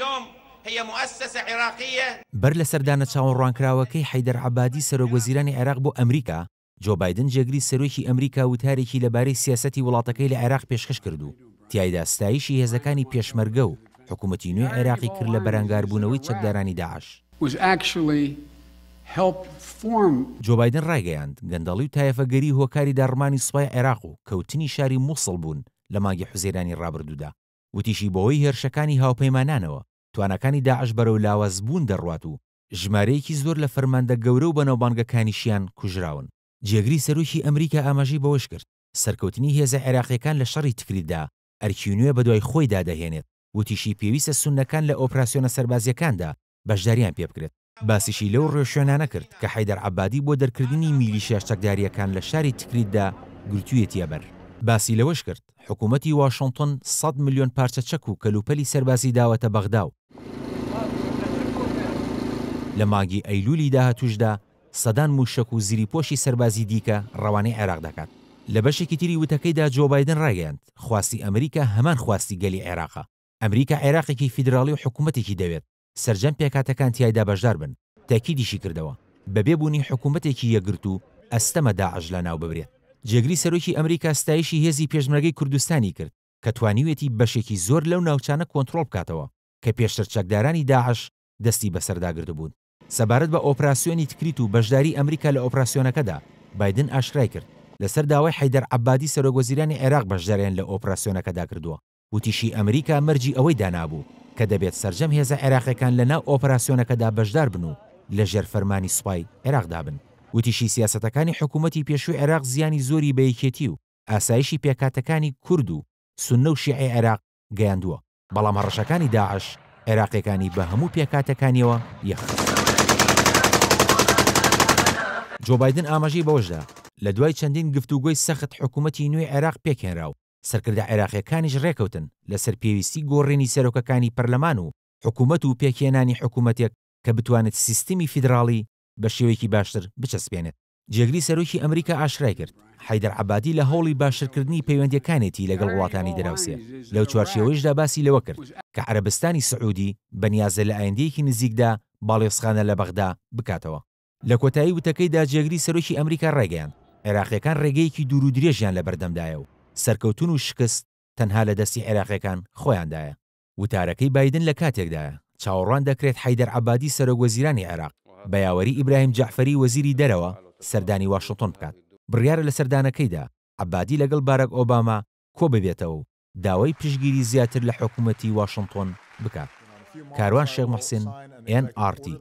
اليوم هي مؤسسة عراقية. بەر لە سەردانە چاوەڕوانکراوەکەی حەیدەر عەبادی سەرۆکوەزیرانی عێراق بۆ ئەمریکا، جۆ بایدن جێگری سەرۆکی ئەمریکا وتارێکی لەبارەی سیاسەتی وڵاتەکەی لە عێراق پێشکەش کرد و تیایدا ستایشی هێزەکانی پێشمەرگە و حکومەتی نوێی عێراقی کرد لە بەرەنگاربوونەوەی چەکدارانی داعش. جۆ بایدن ڕایگەیاند، گەندەڵی و تایەفەگەری هۆکاری داڕمانی سوپای عێراق و کەوتنی شاری موسڵ بوون لە مانگی حوزەیرانی ڕابردوودا. وتیشی بەهۆی هێرشەکانی هاوپەیمانانەوە تواناکانی داعش بەرەو لاوازبوون دەڕوات و ژمارەیەکی زۆر لە فەرماندە گەورە و بەناوبانگەکانیشیان کوژراون. جێگری سەرۆکی ئەمریکا ئاماژەی بەوەشکرد، سەرکەوتنی هێزە عێراقییەکان لە شەڕی تکریتدا ئەرکی نوێ بەدوای خۆیدا دەهێنێت، وتیشی پێویستە سوننەکان لە ئۆپراسیۆنە سەربازییەکاندا بەشدارییان پێبکرێت. باسیشی لەو ڕێوشوێنانە کرد کە حەیدەر عەبادی بۆ دەرکردنی میلیشیا چەکدارییەکان لە شاری تکریتدا گرتوویەتییەبەر. باسی لەوەش کرد، حکوومەتی واشنتن 100 ملیۆن پارچە چەک و کەلوپەلی سەربازی داوەتە بەغدا و لە مانگی ئەیلوولی داهاتووشدا سەدان مووشەک و زریپۆشی سەربازی دیکە ڕەوانەی عێراق دەکات. لە بەشێکی تری وتەکەیدا جۆ بایدن ڕایگەیاند، خواستی ئەمریکا هەمان خواستی گەلی عێراقە. ئەمریکا عێراقێکی فیدراڵی و حکوومەتێکی دەوێت سەرجەم پێکهاتەکان تیایدا بەشدار بن، تاکیدیشی کردەوە، بەبێ بوونی حکوومەتێکی یەکگرتوو ئەستەمە داعش لەناو ببرێت. جێگری سەرۆکی ئەمریکا ستایشی هێزی پێشمەرگەی کوردستانی کرد کە توانیویەتی بەشێکی زۆر لەو ناوچانە کۆنترۆڵ بکاتەوە کە پێشتر چەکدارانی داعش دەستی بەسەردا گرتبوون. سەبارەت بە ئۆپراسیۆنی تکریت و بەشداریی ئەمریکا لە ئۆپراسیۆنەکەدا، بایدن ئاشکرای کرد، لەسەر داوای حەیدەر عەبادی سەرۆکوەزیرانی عێراق بەشداریان لە ئۆپراسیۆنەکەدا کردووە. وتیشی ئەمریکا مەرجی ئەوەی دانابوو کە دەبێت سەرجەم هێزە عێراقیەکان لە ناو ئۆپەراسیۆنەکەدا بەشدار بن و لە ژێر فەرمانی سوپای عێراقدا بن. وتیشی سیاسەتەکانی حکوومەتی پێشووی عێراق زیانی زۆری بە یەکێتی و ئاسایشی پێکهاتەکانی کورد و سوننە و شیعەی عێراق گەیاندووە، بەڵام هەڕەشەکانی داعش عێراقیەکانی بە هەموو پێکهاتەکانیەوە یەکخست. جۆ بایدن ئاماژەی بەوەشدا، لە دوای چەندین گفتوگۆی سەخت حکوومەتی نوێی عێراق پێکهێنرا و سەرکردە عێراقییەکانیش رێکەوتن لەسەر پێویستی گۆڕینی سەرۆکەکانی پەرلەمان و حکومەت و پێکهێنانی حکومەتێک کە بتوانێت سیستمی فیدراڵی بە شێوەیەکی باشتر بچەسپێنێت. جێگری سەرۆکی ئەمریکا ئاشکرایکرد، حەیدەر عەبادی لە هەوڵی باشترکردنی پەیوەندییەکانێتی لەگەڵ وڵاتانی دراوسێ، لەو چوارچێوەیشدا باسی لەوە کرد کە عەرەبستانی سعودی بەنیازە لە ئایندەیەکی نزیکدا باڵیۆزخانە لە بەغدا بکاتەوە. لە کۆتایی وتەکەیدا جێگری سەرۆکی ئەمریکا ڕایگەیاند، عێراقییەکان ڕێگەیەکی دوور و درێژیان لەبەردەمدایە و سەرکەوتن و شکست تەنها لە دەستی عێراقییەکان خۆیاندایە. وتارەکەی بایدن لە کاتێکدایە، چاوەڕوان دەکرێت حەیدەر عەبادی سەرۆکوەزیرانی عێراق بە یاوەری ئیبراهیم جەعفەری وەزیری دەرەوە سەردانی واشنتۆن بکات. بڕیارە لە سەردانەکەیدا عەبادی لەگەڵ باراک ئۆباما کۆببێتەوە و داوای پشتگیری زیاتر لە حکومەتی واشنتۆن بکات. کاروان شێخ موحسین، ئێن ئاڕ تی.